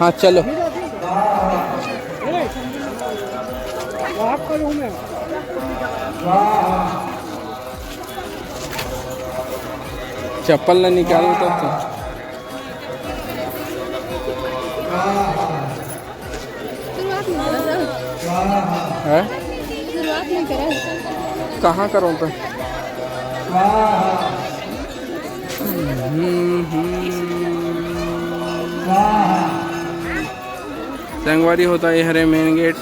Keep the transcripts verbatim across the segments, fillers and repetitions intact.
हाँ, चलो। चप्पल ना निकालो तब तो। शुरुआत नहीं करा था। हैं? शुरुआत नहीं करा। कहाँ करो पे? हम्म, हम्म। संगवारी हो, ये हरे मेन गेट।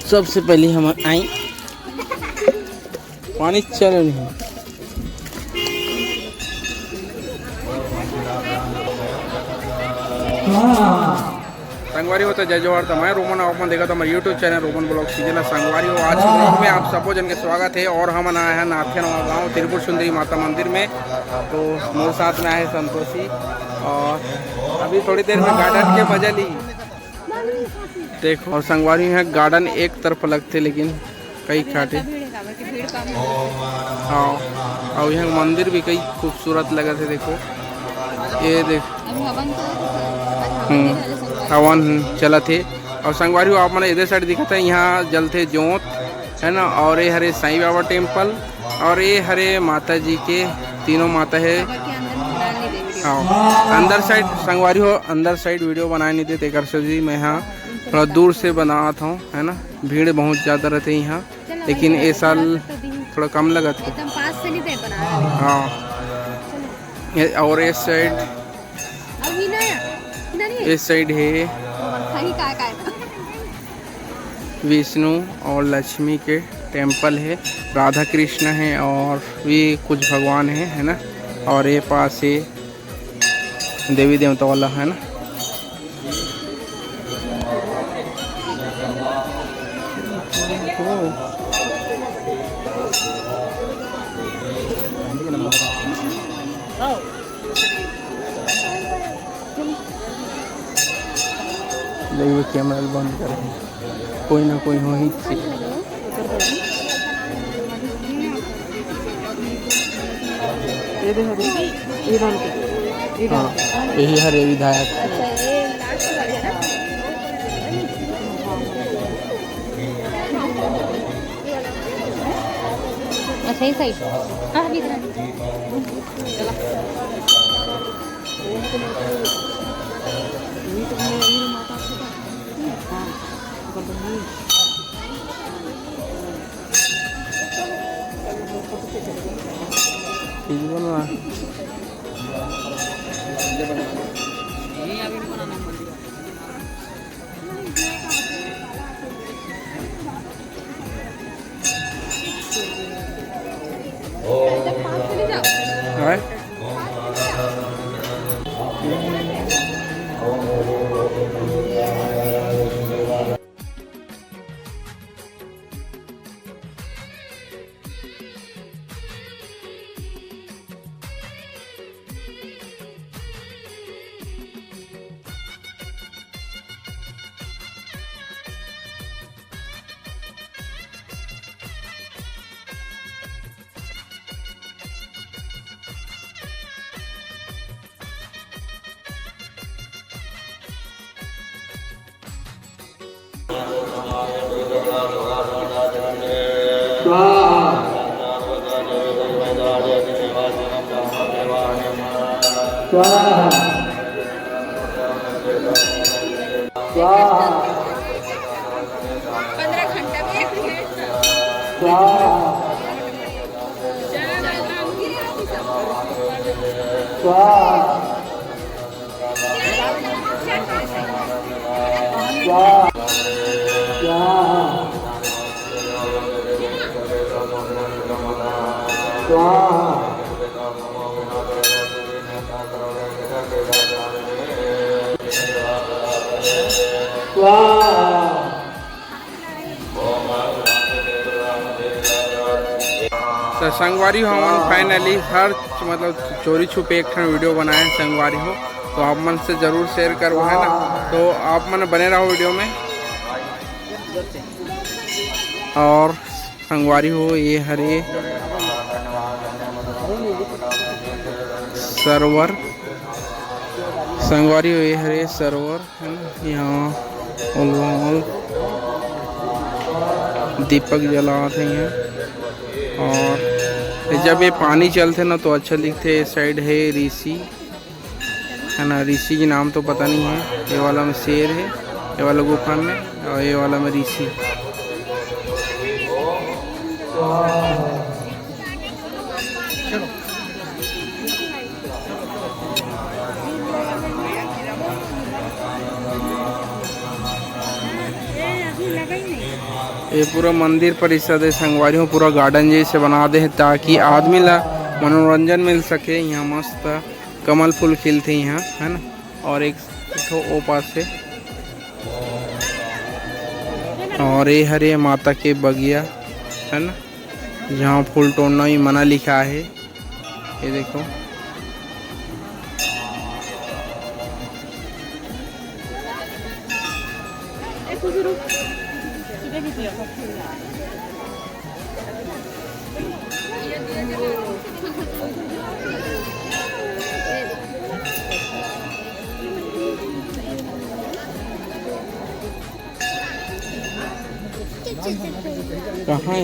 सबसे पहले हम आई पानी चल नहीं। संगवारी हो तो जय जोहार, तो मैं रोमन, आप मन देखत हव हमर YouTube channel Roman blog season ला। संगवारी हो, आज के ब्लॉग में आप सबो जन के स्वागत है। और हमन आए हैं नाथ्या नवा गाँव त्रिपुर सुंदरी माता मंदिर में। तो मोर साथ में आए हैं संतोषी, और अभी थोड़ी देर में गार्डन के मजा ली। देखो, और संगवारी है, गार्डन एक तरफ लगथे, लेकिन कई अभी काटे। इतना भीड़ है, काबर के भीड़ कम है। हाँ, और यहाँ मंदिर भी कई खूबसूरत लगत है। देखो, ये देख, अभी हवन तो, हम्म, हवन चलत है। और संगवारी हो, आप मन एदे साइड दिखत है, यहाँ जलथे जोत, है ना। और ये हरे साईं बाबा टेम्पल, और ये हरे माता जी के, तीनों माता है। काबर के अंदर में डाल नहीं दे वीडियो। हाँ, अंदर साइड संगवारी हो, अंदर साइड वीडियो बनाए नहीं देते, एकर से जी मैं, हाँ, थोड़ा दूर से बनावत हूँ, है ना। भीड़ बहुत ज़्यादा रहते हैं यहाँ, लेकिन ये साल थोड़ा कम लगत है। एकदम पास से नहीं दे बना रहे। हाँ, ये, और इस साइड, अभी ना, इधर ही। इस साइड है और खाली काय काय ना। विष्णु और लक्ष्मी के टेम्पल है, राधा कृष्ण है और भी कुछ भगवान है, है ना। और ये पास है देवी देवता वाला, है ना। देखिए, कैमरा बंद कर, कोई ना कोई हो ही। ये दे हरे, ये डाल के, ये डाल के। हाँ, यही हरे विधायक। अच्छा, ये लास्ट वाला है ना? अच्छा, ये साइड। हाँ, अभी इधर। चला। ठीक बना। स्वाहा। स्वाहा। स्वाहा। स्वाहा। स्वाहा। स्वाहा। स्वाहा। स्वाहा। स्वाहा। तो संगवारी हो, हमन finally हर, मतलब, चोरी छुपे एक ठन video बनाए हैं संगवारी हो, तो आप मन से जरूर share करबो, है ना। तो आप मन बने रहो video में। और संगवारी हो, ये हरे server, संगवारी हो, ये हरे server, है ना। यहाँ ओलवा ओल दीपक जलात हे यहाँ। और जब ये पानी चलथे ना, तो अच्छा दिखथे। ये side हे ऋषि, है ना, ऋषि के नाम तो पता नहीं है। ये वाला में शेर है, ये वाला गुफा में, और ये वाला में ऋषि। ये पूरा मंदिर परिसर है संगवारी हो, पूरा garden जैसे बना दे हैं, ताकि आदमी ला मनोरंजन मिल सके। यहाँ मस्त कमल फूल खिलथे यहाँ, है ना। और एक ठो ओ पास है। और ये हरे माता के बगिया, है ना, जहाँ फूल तोड़ना ही मना लिखा है। ये देखो। कहाँ है?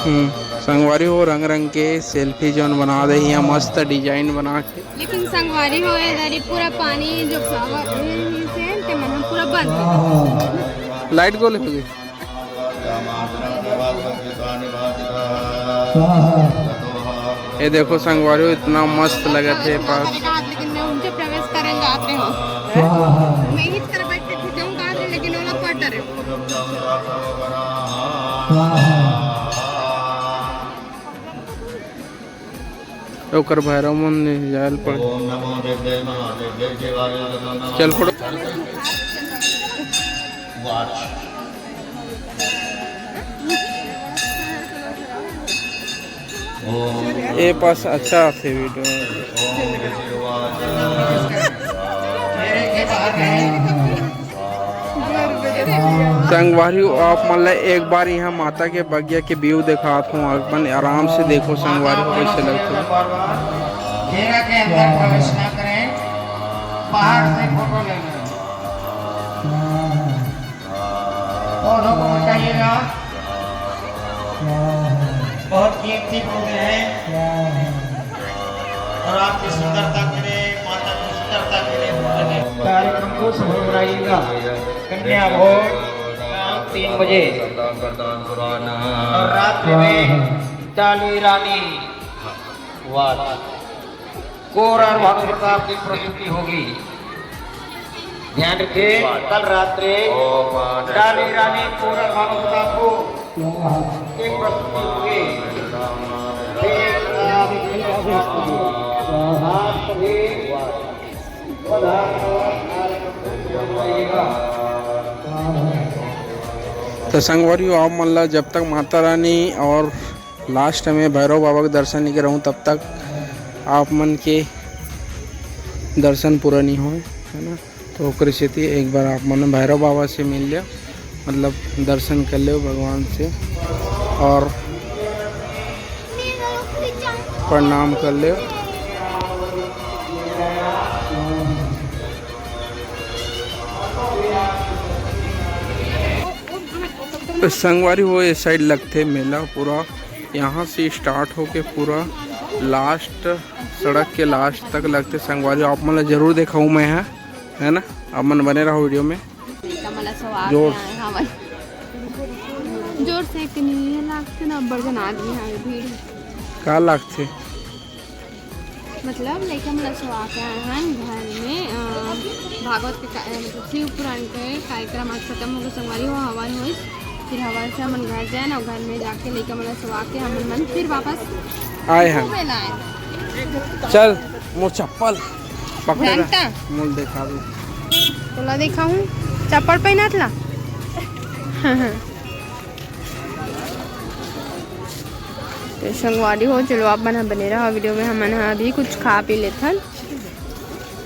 हम्म, संगवारी हो, रंग रंग के selfie zone बना दे, यहाँ मस्त design बना के। लेकिन संगवारी हो, इधर ही पूरा पानी जो flower से ते मन पूरा बंद हो गया। Light गोल हो गई। ये देखो संगवारी हो, इतना मस्त लगत है पास। लेकिन मैं उनके प्रवेश करें जाते हो। मैं ही तरह बैठ के जाऊंगा, लेकिन वो लोग पढ़ रहे हो। ओकर भैरव मन ले जायल पड़। चल फोटो। ए पास अच्छा आथे video। संगवारी हो, आप मन ला एक बार यहाँ माता के बगिया के view देखात हूँ, आप मन आराम से देखो संगवारी हो, कैसे लगथे। घेरा के अंदर प्रवेश ना करें, बाहर से फोटो लेना। पौधों को बचाइएगा, बहुत कीमती पौधे हैं। और आपकी सुंदरता के लिए, माता की सुंदरता के लिए कार्यक्रम को सफल बनाइएगा। कन्या भोज शाम तीन बजे और रात्रि में डाली रानी वाह। कोर और भानु प्रताप की प्रस्तुति होगी। ध्यान रखें, कल रात्रि डाली रानी कोर और भानु प्रताप को एक प्रस्तुति होगी। तो संगवारी हो, आप मन ला जब तक माता रानी और लास्ट में भैरव बाबा के दर्शन नहीं कराऊँ, तब तक आप मन के दर्शन पूरा नहीं होय, है ना। तो ओकरे सेती एक बार आप मन भैरव बाबा से मिल लियो, मतलब दर्शन कर लियो भगवान से और प्रणाम कर लियो। तो संगवारी हो, ये साइड लगथे मेला पूरा, यहाँ से स्टार्ट होके पूरा लास्ट, सड़क के लास्ट तक लगथे संगवारी। आप मन ला जरूर देखाऊँ मैं, है, है ना। आप मन बने रहो वीडियो में। का मला सो आ जोर। गया है, हाँ भाई। जोर से एक नहीं है, लागते ना, बड़ जन आदमी है, भीड़ है। का लागते? मतलब लइका मन ला सुआ के आए हन घर में, अ, भागवत के का-, अ, मतलब शिव पुराण के कार्यक्रम आज खत्म हो गए संगवारी हो, हवन होइस, फिर हवन से हमन घर जाए ना, घर में जाके लइका मन ला सुआ के हमन मन फिर वापस आए हन। घूमे ला आए। चल, मोर चप्पल पकड़े रह। जानता? मोल देखा दो। तोला देखा हूँ, चप्पल पहनत ला। तो संगवारी हो, चलो आप मन ह बने रहा वीडियो में, हमन ह अभी कुछ खा पी लेथन,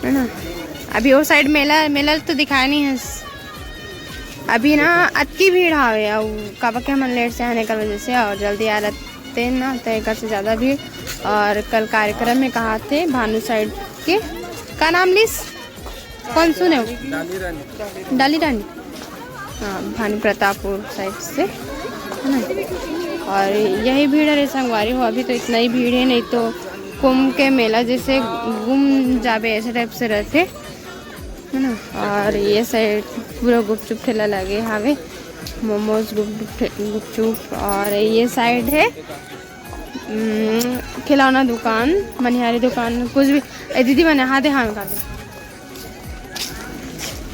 है ना। अभी वो साइड मेला, मेला तो दिखाया नहीं है अभी ना, अतकी भीड़ हावे, अउ काबर के हमन लेट से आने कर वजह से, और जल्दी आ रहते ना तो एक से ज़्यादा भीड़। और कल कार्यक्रम में कहा थे भानु साइड के, का नाम लिस? कौन सुने हो? डाली रानी। डाली रानी। हाँ, भानु प्रतापपुर साइड से, है ना। और यही भीड़ है रे संगवारी हो, अभी तो इतना ही भीड़ है, नहीं तो कुंभ के मेला जैसे घूम जाबे ऐसे टाइप से रहते, है ना। और ये साइड पूरा गुपचुप ठेला लगे हावे, मोमोज, गुपचुप ठे-, गुपचुप। और ये साइड है, हम्म, खिलौना दुकान, मनिहारी दुकान, कुछ भी। ए दीदी, मने हाथ दे, हाँ, कर दे।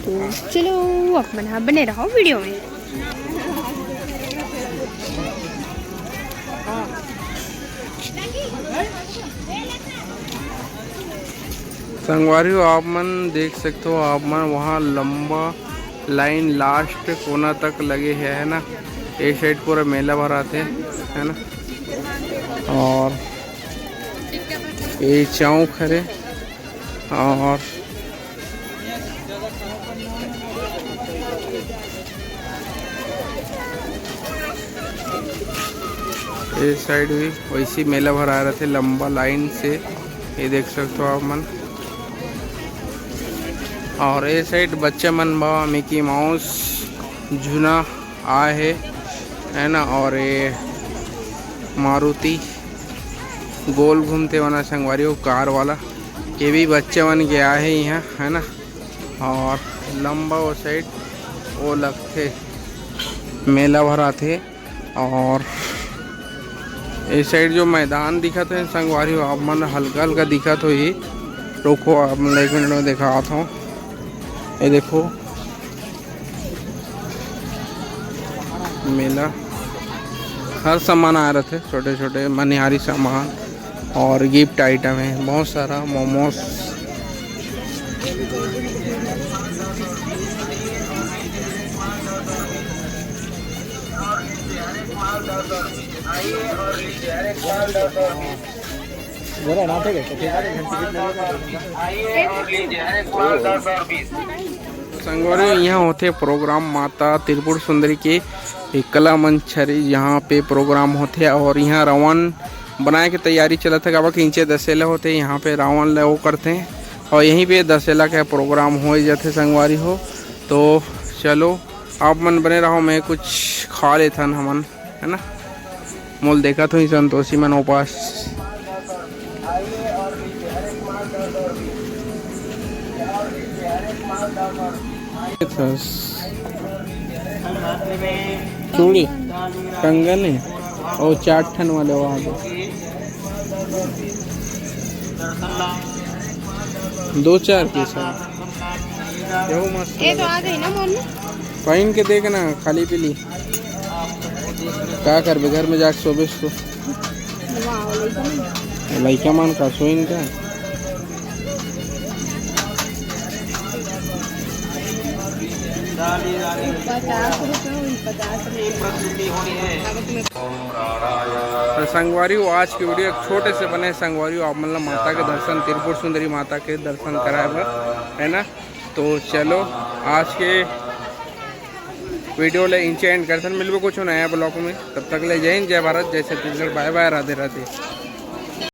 तो चलो, आप मन ह बने रहो वीडियो में। संगवारी हो, आप मन देख सकते हो, आप मन वहाँ लंबा लाइन लास्ट कोना तक लगे है, है ना। ये साइड पूरा मेला भराथे, है ना। और ये चौक हरे और ये साइड भी वैसी मेला भरा रहते लंबा लाइन से, ये देख सकते हो आप मन। और ये साइड बच्चा मन बा, मिकी माउस झूला आए हे, है ना। और ये मारुति गोल घूमते वाला संगवारी हो, कार वाला, ये भी बच्चा मन के आए हे यहाँ, है ना। और लंबा वो साइड वो लगथे, मेला भराथे। और ये साइड जो मैदान दिखत हे संगवारी हो, आप मन हल्का हल्का दिखत होही। रुको, आप मन ला एक मिनट में दिखात हूँ। ये देखो, मेला हर सामान आए रहथे, छोटे छोटे मनिहारी सामान और गिफ्ट आइटम है बहुत सारा, मोमोज। संगवारी, यहाँ होथे प्रोग्राम माता त्रिपुर सुंदरी के कला मंच हरे, यहाँ पे प्रोग्राम होथे और यहाँ रावण बनाए के तैयारी चलत हे, काबर के नीचे दशहरा होथे, यहाँ पे रावण ला वो करथे और यहीं पे दशहरा का प्रोग्राम हो जाथे संगवारी हो। तो चलो, आप मन बने रहो, मैं कुछ खा लेथन हमन, है ना। मोल देखत होही संतोषी मन उपास। चूड़ी, कंगन है और चार ठन वाले वहाँ पे। दो चार पीस है। यहू मस्त ये तो लगा। आ गई ना मोर में। पहिन के देखना, खाली पीली। का करबे, घर में जाके सोबे तो। वाह, लइका मन। लइका मन का सोइन का। पचास रुपये हुई, पचास में। अब तुम्हें तो संगवारी हो, आज के वीडियो एक छोटे से बने संगवारी हो, आप मन ला माता के दर्शन, त्रिपुर सुंदरी माता के दर्शन कराए बर, है ना। तो चलो, आज के वीडियो ले इंचे एंड करथन, मिलबो कुछ नया ब्लॉग में, तब तक ले जय हिंद, जय भारत, जय छत्तीसगढ़, बाय बाय, राधे राधे।